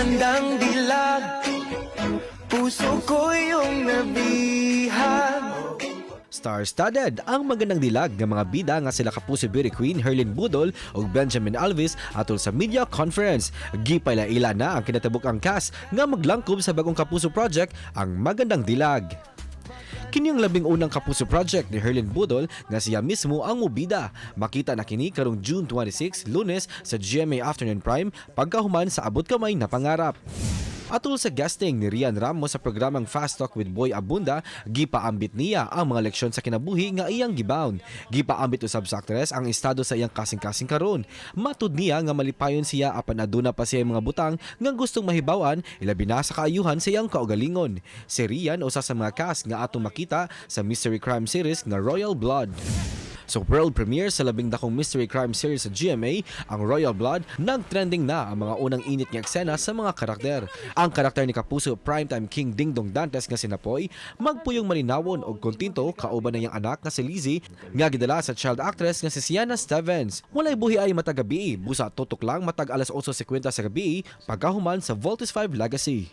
Magandang dilag, puso ko yung nabihag. Star-studded ang Magandang Dilag nga mga bida nga sila Kapuso Beauty Queen Herlene Budol ug Benjamin Alves atol sa media conference. Gipaila-ila na ang kinatabok-ang cast nga maglangkob sa bagong Kapuso project, ang Magandang Dilag. Kini ang 11 Kapuso project ni Herlene Budol nga siya mismo ang mubida. Makita na kini karong June 26, Lunes, sa GMA Afternoon Prime pagkahuman sa Abot Kamay na Pangarap. Atol sa guesting ni Rhian Ramos sa programang Fast Talk with Boy Abunda, gipaambit niya ang mga leksyon sa kinabuhi nga iyang gibawn. Gipaambit usab sa aktres ang estado sa iyang kasing-kasing karon. Matud niya nga malipayon siya apan aduna pa siya mga butang nga gustong mahibaw-an, ilabi na sa kaayuhan sa iyang kaugalingon. Si Rhian usa sa mga cast nga atong makita sa mystery crime series nga Royal Blood. So world premiere sa labing dakong mystery crime series sa GMA, ang Royal Blood, nag-trending na ang mga unang init nga eksena sa mga karakter. Ang karakter ni Kapuso Primetime King Dingdong Dantes nga si Napoy, magpuyong malinawon og kontento kauban ng iyang anak nga si Lizzie nga gidala sa child actress nga si Sienna Stevens. Walay buhi ay matag gabi, busa tutok lang matag alas 8:50 sa gabi pagkahuman sa Voltes 5 Legacy.